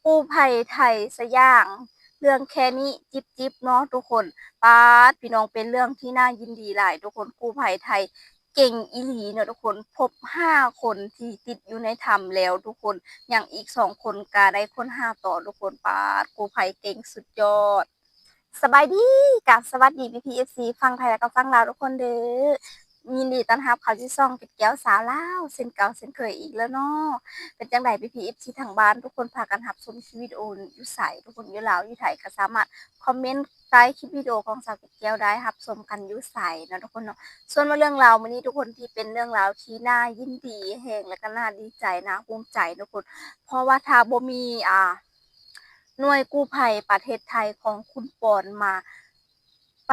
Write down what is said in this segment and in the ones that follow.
ກູ້ໄພໄທສະຫຍາງ ເລື່ອງແຄ່ນີ້ຈິບໆເນາະທຸກຄົນ. ປາດ ພີ່ນ້ອງ ເປັນເລື່ອງທີ່ໜ້າຍິນດີຫຼາຍທຸກຄົນ. ກູ້ໄພໄທເກັ່ງອີ່ຫຼີເນາະທຸກຄົນ. ພົບຫ້າຄົນທີ່ຕິດຢູ່ໃນຖ້ຳແລ້ວທຸກຄົນ, ຍັງອີກສອງຄົນກະໄດ້ຄົ້ນຫາຕໍ່ທຸກຄົນ. ປາດ ກູ້ໄພເກັ່ງສຸດຍອດ. ສະບາຍດີ ກາບສະຫວັດດີ ພີ່ໆ ເອັຟຊີ ຝັ່ງໄທ ແລະ ກະຝັ່ງລາວທຸກຄົນເດີ້. ຍິນດີຕ້ອນຮັບເຂົ້າສູ່ຊ່ອງເກັດແກ້ວສາວລາວ ເຊັ່ນເກົ່າເຊັ່ນເຄີຍອີກແລ້ວເນາະ. ເປັນຈັ່ງໃດ ພີ່ໆ ເອັຟຊີ ທາງບ້ານທຸກຄົນ ພາກັນຮັບຊົມຄລິບວິດີໂອຢູ່ໃສ? ທຸກຄົນຢູ່ລາວຢູ່ໄທ ກະສາມາດຄອມເມັນໃຕ້ຄລິບວິດີໂອຂອງສາວເກັດແກ້ວໄດ້ ຮັບຊົມກັນຢູ່ໃສເນາະທຸກຄົນເນາະ. ສ່ວນວ່າເລື່ອງລາວມື້ນີ້ທຸກຄົນ ທີ່ເປັນເລື່ອງລາວທີ່ໜ້າຍິນດີແຮງ ແລະ ກະໜ້າດີໃຈ ໜ້າພູມໃຈທຸກຄົນ. ເພາະວ່າຖ້າບໍ່ມີ ອ່າ ໜ່ວຍກູ້ໄພປະເທດໄທຂອງຄຸນປອນມາ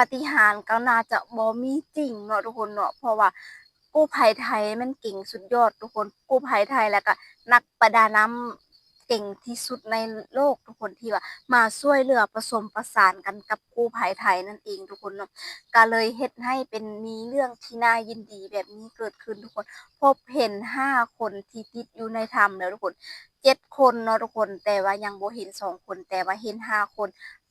ປາຕິຫານກໍໜ້າຈະບໍ່ມີຈິງເນາະທຸກຄົນເນາະ. ເພາະວ່າກູ້ໄພໄທແມ່ນເກັ່ງສຸດຍອດທຸກຄົນ. ກູ້ໄພໄທ ແລະ ກະນັກປະດານ້ຳເກັ່ງທີ່ສຸດໃນໂລກທຸກຄົນ ທີ່ວ່າມາຊ່ວຍເຫຼືອປະສົມປະສານກັນກັບກູ້ໄພໄທນັ້ນເອງທຸກຄົນເນາະ. ກະເລີຍເຮັດໃຫ້ເປັນມີເລື່ອງທີ່ໜ້າຍິນດີແບບນີ້ເກີດຂຶ້ນທຸກຄົນ. ພົບເຫັນຫ້າຄົນທີ່ຕິດຢູ່ໃນຖ້ຳແລ້ວທຸກຄົນ. ເຈັດຄົນເນາະທຸກຄົນ, ແຕ່ວ່າຍັງບໍ່ເຫັນສອງຄົນ, ແຕ່ວ່າເຫັນຫ້າຄົນ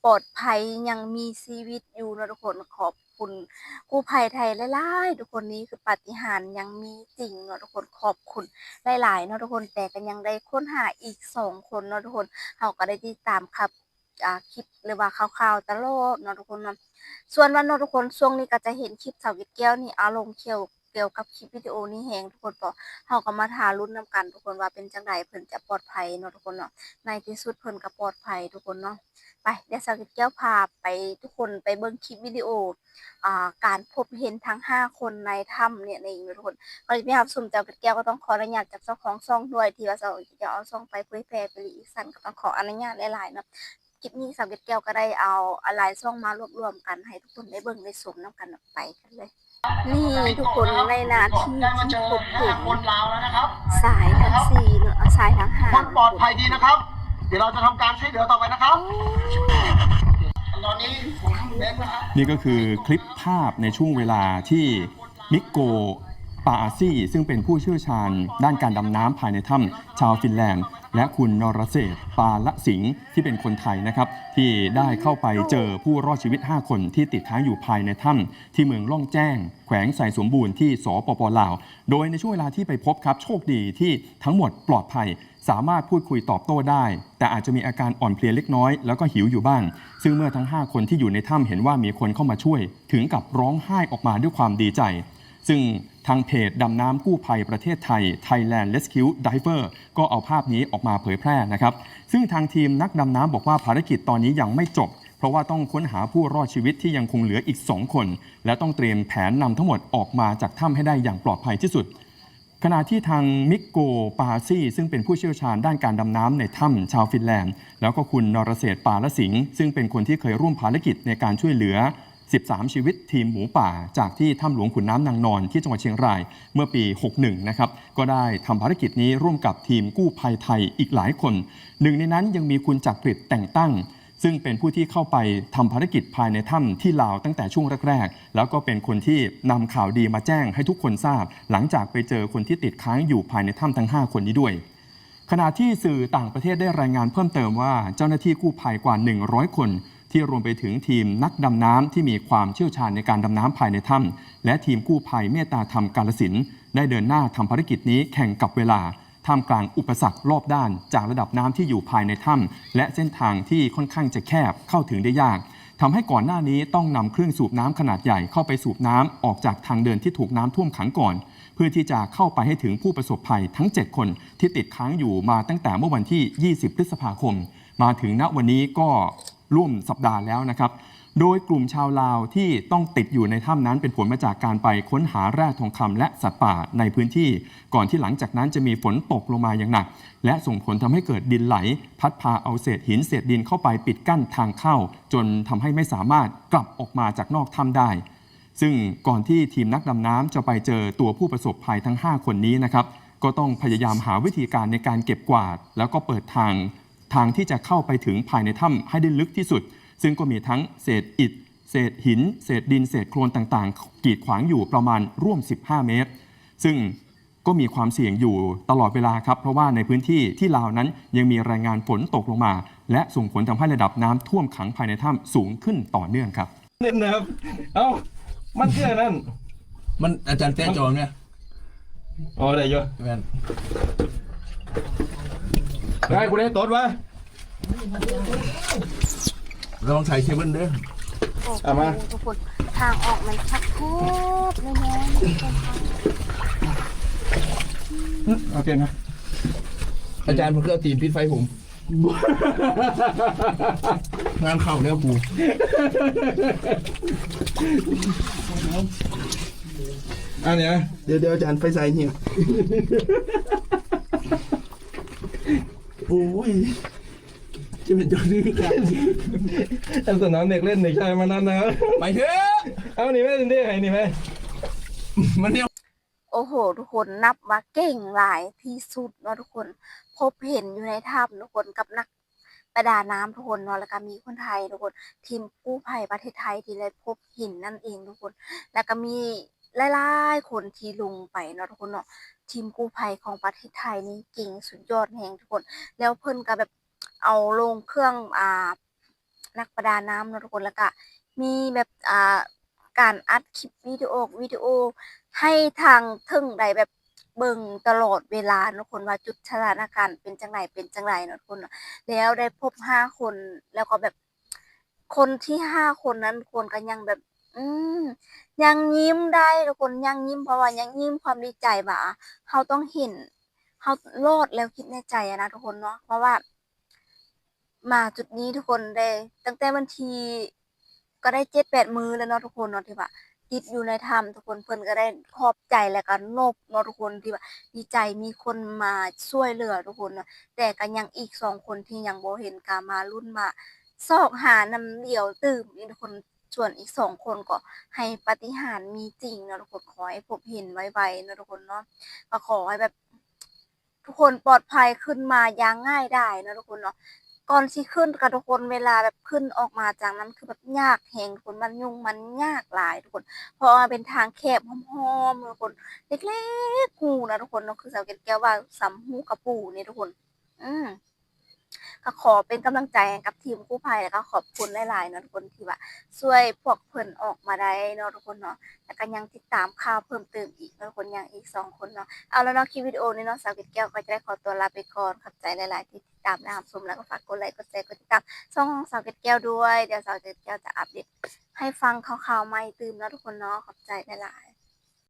ປອດໄພ ຍັງມີຊີວິດຢູ່ເນາະທຸກຄົນ. ຂອບຄຸນກູ້ໄພໄທຫຼາຍໆ ທຸກຄົນ. ນີ້ຄືປາຕິຫານຍັງມີຈິງເນາະທຸກຄົນ. ຂອບຄຸນຫຼາຍໆເນາະທຸກຄົນ. ແຕ່ກໍຍັງໄດ້ຄົ້ນຫາອີກສອງຄົນເນາະທຸກຄົນ. ເຮົາກໍໄດ້ຕິດຕາມຂັບ ອ່າ ຄລິບ ຫຼືວ່າຂ່າວໆຕະຫຼອດເນາະທຸກຄົນເນາະ. ສ່ວນວ່າເນາະທຸກຄົນ ຊ່ວງນີ້ກໍຈະເຫັນຄລິບສາວເກັດແກ້ວນີ້ ອາລົມກ່ຽວ ກ່ຽວກັບຄລິບວິດີໂອນີ້ແຮງທຸກຄົນ. ເພາະເຮົາກໍມາຖ້າລຸ້ນນຳກັນທຸກຄົນ ວ່າເປັນຈັ່ງໃດ ເພິ່ນຈະປອດໄພເນາະທຸກຄົນເນາະ. ໃນທີ່ສຸດເພິ່ນກໍປອດໄພທຸກຄົນເນາະ. ໄປ ດຽວສາວເກັດແກ້ວພາໄປ ທຸກຄົນໄປເບິ່ງຄລິບວິດີໂອ ອ່າ ການພົບເຫັນທັງຫ້າຄົນໃນຖ້ຳນີ້ເອງເນາະທຸກຄົນ. ກ່ອນທີ່ຈະໄປຮັບຊົມ ສາວເກັດແກ້ວກໍຕ້ອງຂໍອະນຸຍາດຈາກເຈົ້າຂອງຊ່ອງດ້ວຍ ທີ່ວ່າສາວເກັດແກ້ວເອົາຊ່ອງໄປເຜີຍແຜ່ໄປລີ້ອີກຊັ້ນ ກໍຕ້ອງຂໍອະນຸຍາດຫຼາຍໆເນາະ. ຄລິບນີ້ສາວເກັດແກ້ວກໍໄດ້ເອົາຫຼາຍໆຊ່ອງມາລວບລວມກັນ ໃຫ້ທຸກຄົນໄດ້ເບິ່ງໄດ້ຊົມນຳກັນ. ໄປກັນເລີຍ. ນີ້ທຸກຄົນ ໃນໜ້າທີ່ທີ່ພົບເຫັນ ສາຍທັງສີ່ເນາະ ສາຍທັງຫ້າ ທຸກຄົນປອດໄພດີນະຄັບ. ດຽວເຮົາຈະທຳການຊ່ວຍເຫຼືອຕໍ່ໄປນະຄັບ. ຕອນນີ້ ນີ້ກໍຄືຄລິບພາບໃນຊ່ວງເວລາທີ່ ມິກໂກ ປາອາຊີ ຊຶ່ງເປັນຜູ້ຊ່ຽວຊານດ້ານການດຳນ້ຳພາຍໃນຖ້ຳຊາວຟິນແລນ ແລະ ຄຸນ ນໍຣະເສດ ປາລະສິງ ທີ່ເປັນຄົນໄທນະຄັບ ທີ່ໄດ້ເຂົ້າໄປເຈີຜູ້ລອດຊີວິດຫ້າຄົນທີ່ຕິດຄ້າງຢູ່ພາຍໃນຖ້ຳທີ່ເມືອງລ່ອງແຈ້ງ ແຂວງໄຊສົມບູນ ທີ່ ສປປ ລາວ. ໂດຍໃນຊ່ວງເວລາທີ່ໄປພົບຄັບ ໂຊກດີທີ່ທັງໝົດປອດໄພ ສາມາດພູດຄຸຍຕອບໂຕ້ໄດ້ ແຕ່ອາດຈະມີອາການອ່ອນເພລຍເລັກນ້ອຍ ແລ້ວກໍຫິວຢູ່ບ້າງ ຊຶ່ງເມື່ອທັງຫ້າຄົນທີ່ຢູ່ໃນຖ້ຳເຫັນວ່າມີຄົນເຂົ້າມາຊ່ວຍ ເຖິງກັບຮ້ອງໄຫ້ອອກມາດ້ວຍຄວາມດີໃຈ. ຊຶ່ງທາງເພຈດຳນ້ຳກູ້ໄພປະເທດໄທ Thailand Rescue Diver ກໍເອົາພາບນີ້ອອກມາເຜີຍແຜ່ນະຄັບ. ຊຶ່ງທາງທີມນັກດຳນ້ຳບອກວ່າ ພາລະກິດຕອນນີ້ຍັງໄມ່ຈົບ ເພາະວ່າຕ້ອງຄົ້ນຫາຜູ້ລອດຊີວິດທີ່ຍັງຄົງເຫຼືອອີກສອງຄົນ ແລະ ຕ້ອງຕຽມແຜນນຳທັງໝົດອອກມາຈາກຖ້ຳໃຫ້ໄດ້ຢ່າງປອດໄພທີ່ສຸດ. ຂະນະທີ່ທາງ ມິກໂກ ປາຊີ ຊຶ່ງເປັນຜູ້ຊ່ຽວຊານດ້ານການດຳນ້ຳໃນຖ້ຳຊາວຟິນແລນ ແລ້ວກໍຄຸນ ນໍຣະເສດ ປາລະສິງ ຊຶ່ງເປັນຄົນທີ່ເຄີຍຮ່ວມພາລະກິດໃນການຊ່ວຍເຫຼືອສິບສາມຊີວິດທີມໝູປ່າ ຈາກທີ່ຖ້ຳຫຼວງຂຸນນ້ຳນາງນອນ ທີ່ຈັງຫວັດຊຽງລາຍ ເມື່ອປີຫົກໜຶ່ງນະຄັບ ກໍໄດ້ທຳພາລະກິດນີ້ຮ່ວມກັບທີມກູ້ໄພໄທອີກຫຼາຍຄົນ. ໜຶ່ງໃນນັ້ນຍັງມີຄຸນຈັກກຣິດ ແຕ່ງຕັ້ງ ຊຶ່ງເປັນຜູ້ທີ່ເຂົ້າໄປທຳພາລະກິດພາຍໃນຖ້ຳທີ່ລາວຕັ້ງແຕ່ຊ່ວງແລກໆ ແລ້ວກໍເປັນຄົນທີ່ນຳຂ່າວດີມາແຈ້ງໃຫ້ທຸກຄົນຊາບ ຫຼັງຈາກໄປເຈີຄົນທີ່ຕິດຄ້າງຢູ່ພາຍໃນຖ້ຳທັງຫ້າຄົນນີ້ດ້ວຍ. ຂະນະທີ່ສື່ຕ່າງປະເທດໄດ້ລາຍງານເພີ່ມເຕີມວ່າ ເຈົ້າໜ້າທີ່ກູ້ໄພກວ່າໜຶ່ງຮ້ອຍຄົນ ທີ່ລວມໄປເຖິງທີມນັກດຳນ້ຳທີ່ມີຄວາມຊ່ຽວຊານໃນການດຳນ້ຳພາຍໃນຖ້ຳ ແລະ ທີມກູ້ໄພເມດຕາທຳກາລະສິນ ໄດ້ເດີນໜ້າທຳພາລະກິດນີ້ແຂ່ງກັບເວລາ ທ່າມກາງອຸປະສັກລອບດ້ານ ຈາກລະດັບນ້ຳທີ່ຢູ່ພາຍໃນຖ້ຳ ແລະ ເສັ້ນທາງທີ່ຄ່ອນຂ້າງຈະແຄບ ເຂົ້າເຖິງໄດ້ຍາກ, ທຳໃຫ້ກ່ອນໜ້ານີ້ຕ້ອງນຳເຄື່ອງສູບນ້ຳຂະໜາດໃຫຍ່ເຂົ້າໄປສູບນ້ຳອອກຈາກທາງເດີນທີ່ຖືກນ້ຳຖ້ວມຂັງກ່ອນ ເພື່ອທີ່ຈະເຂົ້າໄປໃຫ້ເຖິງຜູ້ປະສົບໄພທັງເຈັດຄົນທີ່ຕິດຄ້າງຢູ່ມາຕັ້ງແຕ່ເມື່ອວັນທີຊາວ ພຶດສະພາຄົມ ມາເຖິງນະວັນນີ້ກໍ ຮ່ວມສັບດາແລ້ວນະຄັບ. ໂດຍກຸ່ມຊາວລາວທີ່ຕ້ອງຕິດຢູ່ໃນຖ້ຳນັ້ນ ເປັນຜົນມາຈາກການໄປຄົ້ນຫາແຮ່ທອງຄຳ ແລະ ສັດປ່າໃນພື້ນທີ່ ກ່ອນທີ່ຫຼັງຈາກນັ້ນຈະມີຝົນຕົກລົງມາຢ່າງໜັກ ແລະ ສົ່ງຜົນທຳໃຫ້ເກີດດິນໄຫຼ ພັດພາເອົາເສດຫີນເສດດິນເຂົ້າໄປປິດກັ້ນທາງເຂົ້າ ຈົນທຳໃຫ້ໄມ່ສາມາດກັບອອກມາຈາກນອກຖ້ຳໄດ້. ຊຶ່ງກ່ອນທີ່ທີມນັກດຳນ້ຳຈະໄປເຈີຕົວຜູ້ປະສົບໄພທັງຫ້າຄົນນີ້ນະຄັບ ກໍຕ້ອງພະຍາຍາມຫາວິທີການໃນການເກັບກວາດ ແລ້ວກໍເປີດທາງ ທາງທີ່ຈະເຂົ້າໄປເຖິງພາຍໃນຖ້ຳໃຫ້ໄດ້ເລິກທີ່ສຸດ ຊຶ່ງກໍມີທັງເສດອິດ, ເສດຫີນ, ເສດດິນ, ເສດໂຄລນຕ່າງໆ ກີດຂວາງຢູ່ປະມານຮ່ວມສິບຫ້າເມດ ຊຶ່ງ ກໍມີຄວາມສ່ຽງຢູ່ຕະຫຼອດເວລາຄັບ ເພາະວ່າໃນພື້ນທີ່ທີ່ລາວນັ້ນຍັງມີລາຍງານຝົນຕົກລົງມາ ແລະ ສົ່ງຜົນທຳໃຫ້ລະດັບນ້ຳຖ້ວມຂັງພາຍໃນຖ້ຳສູງຂຶ້ນຕໍ່ເນື່ອງຄັບ. ເນັ້ນນະຄັບ ເອົ້າ ມັນຄືອັນນັ້ນ ມັນ ອາຈານແຕະຈອແມ່ນບໍ່? ອໍ ໄດ້ຢູ່ ແມ່ນ ໄດ້ ຜູ້ໃດຕົດວະ? ລະວັງສາຍເຄເບິນເດີ. ໂອ້ໂຫ ເອົາມາ ທຸກຄົນ ທາງອອກມັນຄັບແຄບນ້ອຍໆ ໂອເຄນະ ອາຈານ ເພິ່ນຄືເອົາຕີນປິດໄຟຜົມ. ງານເຂົ້າແລ້ວກູ ອັນນີ້ນະ ດຽວ ດຽວອາຈານໄຟສາຍເຫຍ ໂອ້ຍ ຈະເປັນເຈົ້າດື້ກັນ ອັນສະໜາມເດັກເຫຼັ້ນນີ້ໃຊ້ມານັ້ນນະ ໄປເຖາະ ເອົານີ້ແມ່ນເດ້ ໃຫ້ນີ້ແມ່ນ ມັນແນວ ໂອ້ໂຫ ທຸກຄົນ ນັບວ່າເກັ່ງຫຼາຍທີ່ສຸດເນາະທຸກຄົນ ພົບເຫັນຢູ່ໃນຖ້ຳທຸກຄົນ ກັບນັກປະດານ້ຳທຸກຄົນເນາະ ແລ້ວກະມີຄົນໄທທຸກຄົນ ທີມກູ້ໄພປະເທດໄທທີ່ໄດ້ພົບເຫັນນັ້ນເອງທຸກຄົນ ແລ້ວກະມີຫຼາຍໆຄົນທີ່ລົງໄປເນາະທຸກຄົນເນາະ ທີມກູ້ໄພຂອງປະເທດໄທນີ້ເກັ່ງສຸດຍອດແຮງທຸກຄົນ ແລ້ວເພິ່ນກະແບບເອົາລົງເຄື່ອງ ອ່າ ນັກປະດານ້ຳເນາະທຸກຄົນ ແລ້ວກະມີແບບ ອ່າ ການອັດຄລິບວິດີໂອ ວິດີໂອໃຫ້ທາງເທິງໄດ້ແບບເບິ່ງຕະຫຼອດເວລາເນາະທຸກຄົນ ວ່າຈຸດສະຖານະການເປັນຈັ່ງໃດ ເປັນຈັ່ງໃດເນາະທຸກຄົນເນາະ ແລ້ວໄດ້ພົບຫ້າຄົນ ແລ້ວກໍແບບຄົນທີຫ້າຄົນນັ້ນທຸກຄົນກໍຍັງແບບ ອືມ ຍັງຍິ້ມໄດ້ທຸກຄົນ ຍັງຍິ້ມ ເພາະວ່າຍັງຍິ້ມຄວາມດີໃຈວ່າ ເຮົາຕ້ອງເຫັນ ເຮົາລອດແລ້ວ ຄິດໃນໃຈຫັ້ນນະທຸກຄົນເນາະ ເພາະວ່າ ມາຈຸດນີ້ທຸກຄົນ ໄດ້ຕັ້ງແຕ່ວັນທີ ກໍໄດ້ເຈັດແປດມື້ແລ້ວເນາະທຸກຄົນເນາະ ທີ່ວ່າຕິດຢູ່ໃນຖ້ຳທຸກຄົນ ເພິ່ນກໍໄດ້ຂອບໃຈ ແລ້ວກໍນົບເນາະທຸກຄົນ ທີ່ວ່າດີໃຈມີຄົນມາຊ່ວຍເຫຼືອທຸກຄົນເນາະ ແຕ່ກໍຍັງອີກສອງຄົນທີ່ຍັງບໍ່ເຫັນ ກໍມາລຸ້ນມາຊອກຫານຳຫຼຽວຕື່ມອີກທຸກຄົນ ສ່ວນອີກສອງຄົນກໍໃຫ້ປາຕິຫານມີຈິງເນາະທຸກຄົນ ຂໍໃຫ້ພົບເຫັນໄວໆເນາະທຸກຄົນເນາະ ກໍຂໍໃຫ້ແບບ ທຸກຄົນປອດໄພຂຶ້ນມາຢ່າງງ່າຍດາຍເນາະທຸກຄົນເນາະ ກ່ອນຊິຂຶ້ນກະທຸກຄົນ ເວລາແບບຂຶ້ນອອກມາຈາກນັ້ນ ຄືແບບຍາກແຮງທຸກຄົນ ມັນຫຍຸ້ງມັນຍາກຫຼາຍທຸກຄົນ ເພາະວ່າເປັນທາງແຄບຮ່ອມໆທຸກຄົນ ເລັກໆ ຮູນະທຸກຄົນເນາະ ຄືສາວແກ່ນແກ້ວວ່າສ່ຳຮູກະປູນີ້ທຸກຄົນ ອືມ ກໍຂໍເປັນກຳລັງໃຈໃຫ້ກັບທີມກູ້ໄພ ແລ້ວກໍຂອບຄຸນຫຼາຍໆເນາະທຸກຄົນ ທີ່ວ່າຊ່ວຍພວກເພິ່ນອອກມາໄດ້ເນາະທຸກຄົນເນາະ ແລ້ວກໍຍັງຕິດຕາມຂ່າວເພີ່ມເຕີມອີກເນາະທຸກຄົນ ຍັງອີກສອງຄົນເນາະ ເອົາລະເນາະ ຄລິບວິດີໂອນີ້ເນາະ ສາວແກ່ນແກ້ວກໍຈະໄດ້ຂໍຕົວລາໄປກ່ອນ ຂອບໃຈຫຼາຍໆທີ່ຕິດຕາມ ແລະ ຮັບຊົມ ແລ້ວກໍຝາກກົດໄລກ໌ ກົດແຊ ກົດຕິດຕາມຊ່ອງຂອງສາວແກ່ນແກ້ວດ້ວຍ ດຽວສາວແກ່ນແກ້ວຈະອັບເດດໃຫ້ຟັງຂ່າວໆໃໝ່ຕື່ມເນາະທຸກຄົນເນາະ ຂອບໃຈຫຼາຍໆ.